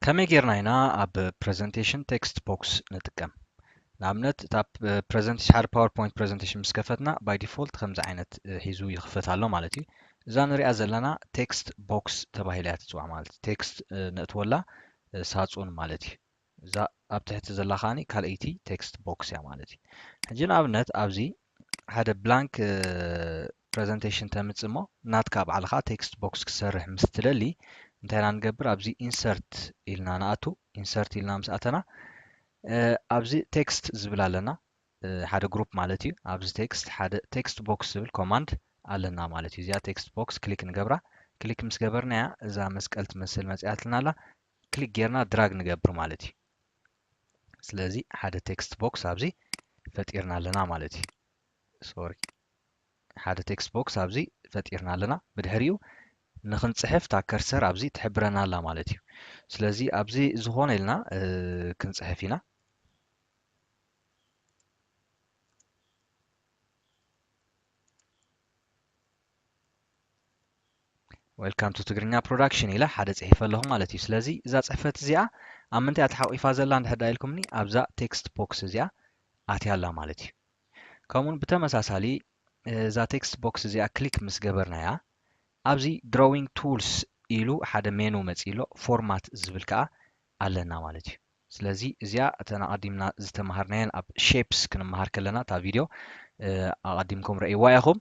ከመይ ጌርና ኢና ኣብ ፕረዘንቴሽን ቴክስት ቦክስ ንጥቀም? ንኣብነት፣ እታ ፕ-፣ ፕረዘንቴሽን፣ ሓደ ፓወርፖይንት ፕረዘንቴሽን ምስ ከፈትና፣ ባይ ዲፎልት ከምዚ ዓይነት፣ እ፣ ሒዙ ይኽፈት ኣሎ ማለት እዩ። እዛ ንሪኣ ዘለና ቴክስት ቦክስ ተባሂላ እያ ትጽዋዕ ማለት እዩ። ቴክስት፣ እ፣ ነእትወላ፣ እ፣ ሳጹን ማለት እዩ። እዛ ኣብ ትሕቲ ዘላ ከኣኒ ካልኣይቲ ቴክስት ቦክስ እያ ማለት እዩ። ሕጂ ንኣብነት ኣብዚ ሓደ ብላንክ፣ እ፣ ፕረዘንቴሽን ተምጽእ እሞ ናትካ ባዕልኻ ቴክስት ቦክስ ክሰርሕ ምስ ትደሊ እንታይ ኢና ንገብር? ኣብዚ ኢንሰርት ኢልና ንኣቱ። ኢንሰርት ኢልና ምስ ኣተና፣ እ፣ ኣብዚ ቴክስት ዝብል ኣለና፣ እ፣ ሓደ ግሩፕ ማለት እዩ። ኣብዚ ቴክስት ሓደ ቴክስት ቦክስ ዝብል ኮማንድ ኣለና ማለት እዩ። እዚኣ ቴክስት ቦክስ ክሊክ ንገብራ። ክሊክ ምስ ገበርናያ እዛ መስቀል ትመስል መጺኣትና ኣላ። ክሊክ ጌርና ድራግ ንገብር ማለት እዩ። ስለዚ ሓደ ቴክስት ቦክስ ኣብዚ ፈጢርና ኣለና ማለት እዩ። ሶሪ፣ ሓደ ቴክስት ቦክስ ኣብዚ ፈጢርና ኣለና። ብድሕሪኡ ንኽንጽሕፍ እታ ከርሰር ኣብዚ ትሕብረና ኣላ ማለት እዩ። ስለዚ ኣብዚ ዝኾነ ኢልና፣ እ፣ ክንጽሕፍ ኢና። ዌልካም ቱ ትግርኛ ፕሮዳክሽን ኢለ ሓደ ጽሒፈ ኣለኹ ማለት እዩ። ስለዚ እዛ ጽሕፈት እዚኣ ኣብ ምንታይ እያ ተሓቂፋ ዘላ እንድሕር ደኣ ኢልኩምኒ፣ ኣብዛ ቴክስት ቦክስ እዚኣ ኣትያ ኣላ ማለት እዩ። ከምኡውን ብተመሳሳሊ እዛ ቴክስት ቦክስ እዚኣ ክሊክ ምስ ገበርናያ፣ ኣብዚ ድሮዊንግ ቱልስ ኢሉ ሓደ ሜኑ መጺኡ ኣሎ፣ ፎርማት ዝብል ከኣ ኣለና ማለት እዩ። ስለዚ እዚኣ እተን ኣቐዲምና ዝተማሃርናየን ኣብ ሼፕስ ክንመሃር ከለና እታ ቪድዮ፣ እ፣ ኣቐዲምኩም ረእይዋ ኢኹም።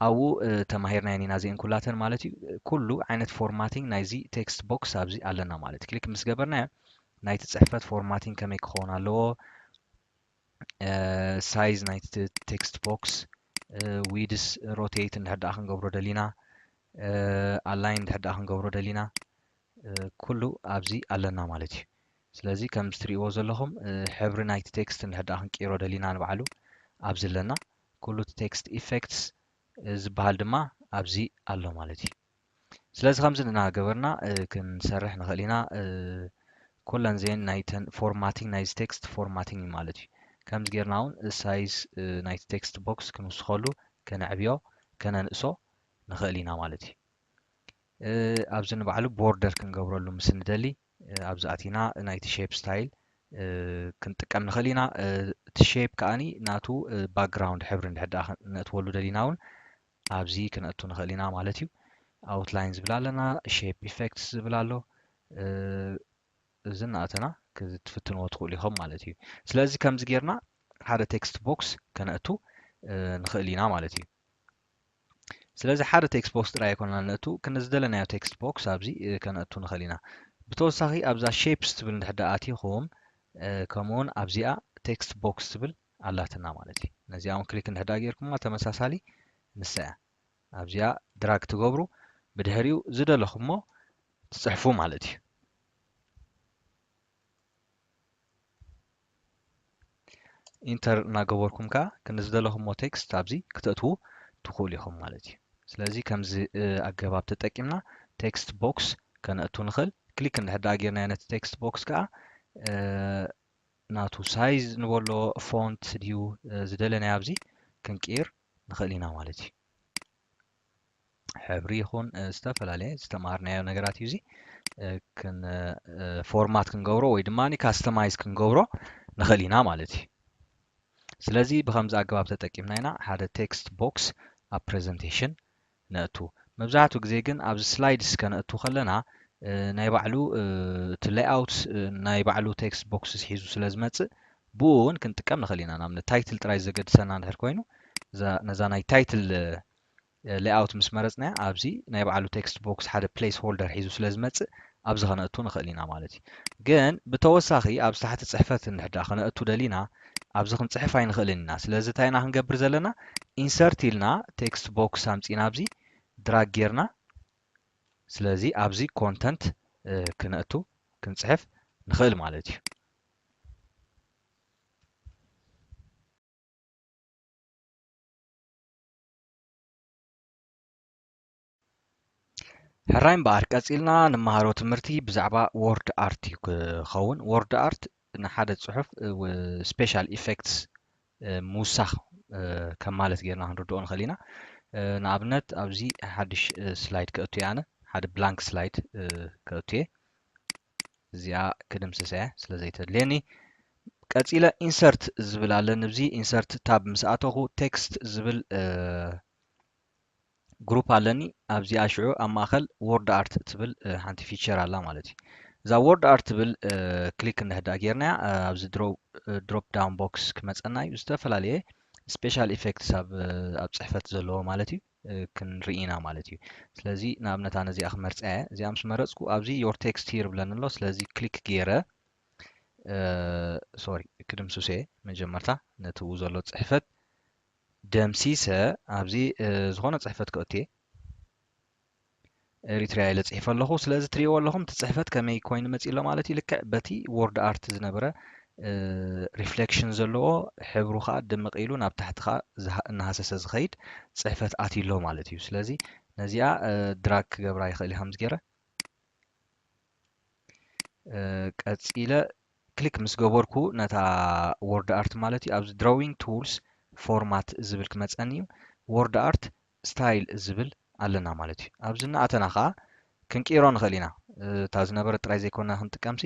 ኣብኡ፣ እ፣ ተማሂርናየን ኢና እዚአን ኩላተን ማለት እዩ። ኩሉ ዓይነት ፎርማቲንግ ናይዚ ቴክስት ቦክስ ኣብዚ ኣለና ማለት እዩ። ክሊክ ምስ ገበርናዮ ናይቲ ጽሕፈት ፎርማቲንግ ከመይ ክኸውን ኣለዎ፣ እ፣ ሳይዝ ናይቲ ቴክስት ቦክስ፣ እ፣ ዊድስ፣ ሮቴት እንድሕር ደኣ ክንገብሮ ደሊና፣ እ፣ ኣላይን እንድሕር ደኣ ክንገብሮ ደሊና፣ እ፣ ኩሉ ኣብዚ ኣለና ማለት እዩ። ስለዚ ከምዚ ትርእይዎ ዘለኹም፣ እ፣ ሕብሪ ናይቲ ቴክስት እንድሕር ደኣ ክንቅይሮ ደሊና ንባዕሉ ኣብዚ ኣለና። ኩሉ እቲ ቴክስት ኢፌክትስ፣ እ፣ ዝበሃል ድማ ኣብዚ ኣሎ ማለት እዩ። ስለዚ ከምዚ እናገበርና፣ እ፣ ክንሰርሕ ንኽእል ኢና። እ፣ ኩለን እዚአን ናይተን ፎርማቲንግ ናይዚ ቴክስት ፎርማቲንግ እዩ ማለት እዩ። ከምዚ ጌርና እውን ሳይዝ፣ እ፣ ናይቲ ቴክስት ቦክስ ክንውስኸሉ፣ ከነዕብዮ፣ ከነንእሶ ንኽእል ኢና ማለት እዩ። እ፣ ኣብዚ ንባዕሉ ቦርደር ክንገብረሉ ምስ እንደሊ፣ እ፣ ኣብዚ ኣቲና ናይቲ ሼፕ ስታይል፣ እ፣ ክንጥቀም ንኽእል ኢና። እ፣ እቲ ሼፕ ከኣኒ ናቱ፣ እ፣ ባክግራውንድ ሕብሪ እንድሕር ደኣ ክን-፣ ነእትወሉ ደሊና እውን ኣብዚ ክነእቱ ንኽእል ኢና ማለት እዩ። ኣውትላይን ዝብል ኣለና፣ ሼፕ ኢፌክትስ ዝብል ኣሎ። እ፣ እዚ እናኣተና ክትፍትንዎ ትኽእሉ ኢኹም ማለት እዩ። ስለዚ ከምዚ ጌርና ሓደ ቴክስት ቦክስ ከነእቱ፣ እ፣ ንኽእል ኢና ማለት እዩ። ስለዚ ሓደ ቴክስት ቦክስ ጥራይ ኣይኮንና ነእቱ፣ ክንዝደለናዮ ቴክስት ቦክስ ኣብዚ፣ እ፣ ከነእቱ ንኽእል ኢና። ብተወሳኺ ኣብዛ ሼፕስ ትብል እንድሕር ደኣ ኣቲኹም፣ እ፣ ከምኡውን ኣብዚኣ ቴክስት ቦክስ ትብል ኣላትና ማለት እዩ። ነዚኣ እውን ክሊክ እንድሕር ደኣ ጌርኩማ ተመሳሳሊ ንሳ እያ። ኣብዚኣ ድራግ ትገብሩ፣ ብድሕሪኡ ዝደለኹሞ ትጽሕፉ ማለት እዩ። ኢንተር እናገበርኩም ከኣ ክንዝደለኹሞ ቴክስት ኣብዚ ክተእትዉ ትኽእሉ ኢኹም ማለት እዩ። ስለዚ ከምዚ፣ እ፣ ኣገባብ ተጠቂምና ቴክስት ቦክስ ከነእቱ ንኽእል። ክሊክ እንድሕር ደኣ ጌርናዮ ነቲ ቴክስት ቦክስ ከኣ፣ እ፣ ናቱ ሳይዝ ንበሎ ፎንት ድዩ፣ እ፣ ዝደለናዮ ኣብዚ ክንቅይር ንኽእል ኢና ማለት እዩ። ሕብሪ ይኹን፣ እ፣ ዝተፈላለየ ዝተማሃርናዮ ነገራት እዩ። እዚ፣ እ፣ ክን-፣ እ፣ ፎርማት ክንገብሮ ወይ ድማ ካስተማይዝ ክንገብሮ ንኽእል ኢና ማለት እዩ። ስለዚ ብኸምዚ ኣገባብ ተጠቂምና ኢና ሓደ ቴክስት ቦክስ ኣብ ፕሬዘንቴሽን ነእቱ። መብዛሕትኡ ግዜ ግን ኣብዚ ስላይድስ ከነእቱ ከለና፣ እ፣ ናይ ባዕሉ፣ እ፣ እቲ ሌይኣውት፣ እ፣ ናይ ባዕሉ ቴክስት ቦክስስ ሒዙ ስለ ዝመጽእ ብኡ እውን ክንጥቀም ንኽእል ኢና። ንኣብነት ታይትል ጥራይ ዘገድሰና እንድሕር ኮይኑ፣ እዛ፣ ነዛ ናይ ታይትል፣ እ፣ እ፣ ሌይኣውት ምስ መረጽናያ፣ ኣብዚ ናይ ባዕሉ ቴክስት ቦክስ ሓደ ፕሌስ ሆልደር ሒዙ ስለ ዝመጽእ፣ ኣብዚ ከነእቱ ንኽእል ኢና ማለት እዩ። ግን ብተወሳኺ፣ ኣብዚ ታሕቲ ጽሕፈት እንድሕር ደኣ ከነእቱ ደሊና፣ ኣብዚ ክንጽሕፍ ኣይንኽእልን ኢና። ስለዚ እንታይ ኢና ክንገብር ዘለና? ኢንሰርት ኢልና ቴክስት ቦክስ ኣምጺእና ኣብዚ ድራግ ጌርና፣ ስለዚ ኣብዚ ኮንተንት፣ እ፣ ክነእቱ፣ ክንጽሕፍ ንኽእል ማለት እዩ። ሕራይ እምበኣር፣ ቀጺልና ንመሃሮ ትምህርቲ ብዛዕባ ወርድ ኣርት እዩ ክኸውን። ወርድ ኣርት ንሓደ ጽሑፍ፣ እ፣ ው-፣ ስፔሻል ኢፌክትስ፣ እ፣ ምውሳኽ፣ እ፣ ከም ማለት ጌርና ክንርድኦ ንኽእል ኢና። እ፣ ንኣብነት ኣብዚ ሓድሽ፣ እ፣ ስላይድ ከእቱ እየ ኣነ፣ ሓደ ብላንክ ስላይድ፣ እ፣ ከእቱ እየ። እዚኣ ክድምስሰ እየ ስለ ዘይተድልየኒ። ቀጺለ ኢንሰርት ዝብል ኣለኒ። ኣብዚ ኢንሰርት ታብ ምስ ኣተኹ ቴክስት ዝብል ግሩፕ ኣለኒ። ኣብዚኣ ሽዑ ኣብ ማእኸል ወርድ ኣርት ትብል ሓንቲ ፊቸር ኣላ ማለት እዩ። እዛ ወርድ ኣርት ትብል ክሊክ እንድሕር ደኣ ጌርናያ ኣብዚ ድሮፕ ዳውን ቦክስ ክመፀና እዩ። ዝተፈላለየ ስፔሻል ኢፌክትስ ኣብ ኣብ ፅሕፈት ዘለዎ ማለት እዩ ክንርኢ ኢና ማለት እዩ። ስለዚ ንኣብነት ኣነ እዚኣ ክመርፃ እየ። እዚኣ ምስ መረፅኩ ኣብዚ your text here ይብለኒ ኣሎ። ስለዚ ክሊክ ገይረ ሶሪ ክድምስሶ እየ መጀመርታ ነቲ ብኡ ዘሎ ፅሕፈት ደምሲሰ ኣብዚ ዝኾነ ፅሕፈት ከእቱ እየ። ኤሪትሪያ ኢለ ፅሒፈ ኣለኹ። ስለዚ ትሪእዎ ኣለኹም እቲ ፅሕፈት ከመይ ኮይኑ መፂእ ኣሎ ማለት እዩ። ልክዕ በቲ ወርድ ኣርት ዝነበረ ሪፍሌክሽን ዘለዎ ሕብሩ ከዓ ድምቕ ኢሉ ናብ ታሕቲ ከዓ እናሃሰሰ ዝኸይድ ፅሕፈት ኣትዩ ኣሎ ማለት እዩ። ስለዚ ነዚኣ ድራግ ክገብራ ይኽእል እዩ ከምዚ ገይረ ቀፂለ ክሊክ ምስ ገበርኩ ነታ ወርድ ኣርት ማለት እዩ ኣብዚ ድሮዊንግ ቱልስ ፎርማት ዝብል ክመፀኒ እዩ። ወርድ ኣርት ስታይል ዝብል ኣለና ማለት እዩ። ኣብዚ እናኣተና ከዓ ክንቅይሮ ንኽእል ኢና። እታ ዝነበረት ጥራይ ዘይኮና ክንጥቀምሲ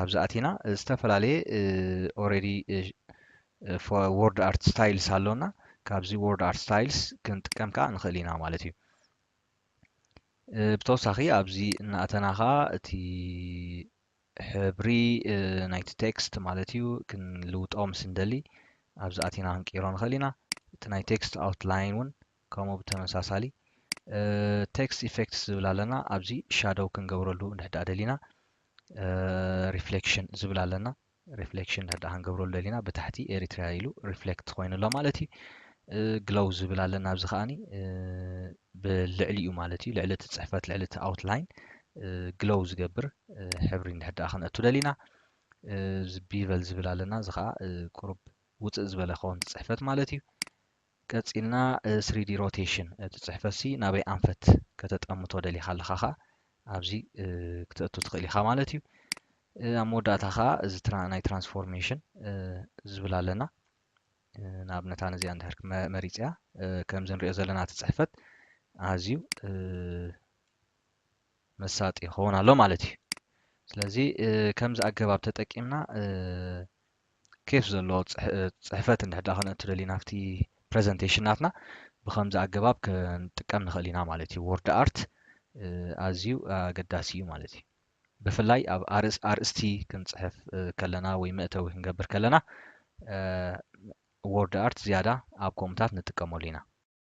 ኣብዚ ኣቲና ዝተፈላለየ ኦረዲ ወርድ ኣርት ስታይልስ ኣሎና። ካብዚ ወርድ ኣርት ስታይልስ ክንጥቀም ከዓ ንኽእል ኢና ማለት እዩ። ብተወሳኺ ኣብዚ እናኣተና ኸዓ እቲ ሕብሪ ናይቲ ቴክስት ማለት እዩ ክንልውጦ ምስ እንደሊ ኣብዚ ኣቲና ክንቅይሮ ንኽእል ኢና። እቲ ናይ ቴክስት ኣውትላይን እውን ከምኡ ብተመሳሳሊ ቴክስት ኢፌክትስ ዝብል ኣለና። ኣብዚ ሻዶው ክንገብረሉ እንድሕዳ ደሊና ሪፍሌክሽን ዝብል ኣለና። ሪፍሌክሽን እንድሕዳ ክንገብረሉ ደሊና ብታሕቲ ኤሪትሪያ ኢሉ ሪፍሌክት ኮይኑ ኣሎ ማለት እዩ። ግሎው ዝብል ኣለና ኣብዚ ከዓኒ ብልዕሊኡ ማለት እዩ ልዕሊ እቲ ፅሕፈት ልዕሊ እቲ ኣውትላይን ግሎው ዝገብር ሕብሪ እንድሕዳ ክነእቱ ደሊና እዚ ቢቨል ዝብል ኣለና። እዚ ከዓ ቁሩብ ውፅእ ዝበለ ክኸውን እቲ ፅሕፈት ማለት እዩ። ቀፂልና ስሪዲ ሮቴሽን እቲ ፅሕፈት ሲ ናበይ ኣንፈት ከተጠምቶ ደሊኻ ኣለኻ ከዓ ኣብዚ ክተእቱ ትኽእል ኢኻ ማለት እዩ። ኣብ መወዳእታ ከዓ እዚ ናይ ትራንስፎርሜሽን ዝብል ኣለና። ንኣብነት ኣነ እዚኣ እንድሕር መሪፅያ ከምዚ ንሪኦ ዘለና እቲ ፅሕፈት ኣዝዩ መሳጢ ይኸውን ኣሎ ማለት እዩ። ስለዚ ከምዚ ኣገባብ ተጠቂምና ኬፍ ዘለዎ ፅሕፈት እንድሕዳ ክነእቱ ደሊና ኣብቲ ፕረዘንቴሽን ናትና ብከምዚ ኣገባብ ክንጥቀም ንኽእል ኢና ማለት እዩ። ወርድ ኣርት ኣዝዩ ኣገዳሲ እዩ ማለት እዩ። ብፍላይ ኣብ ኣርእስቲ ክንፅሕፍ ከለና ወይ መእተዊ ክንገብር ከለና ወርድ ኣርት ዝያዳ ኣብ ከምኡታት ንጥቀመሉ ኢና።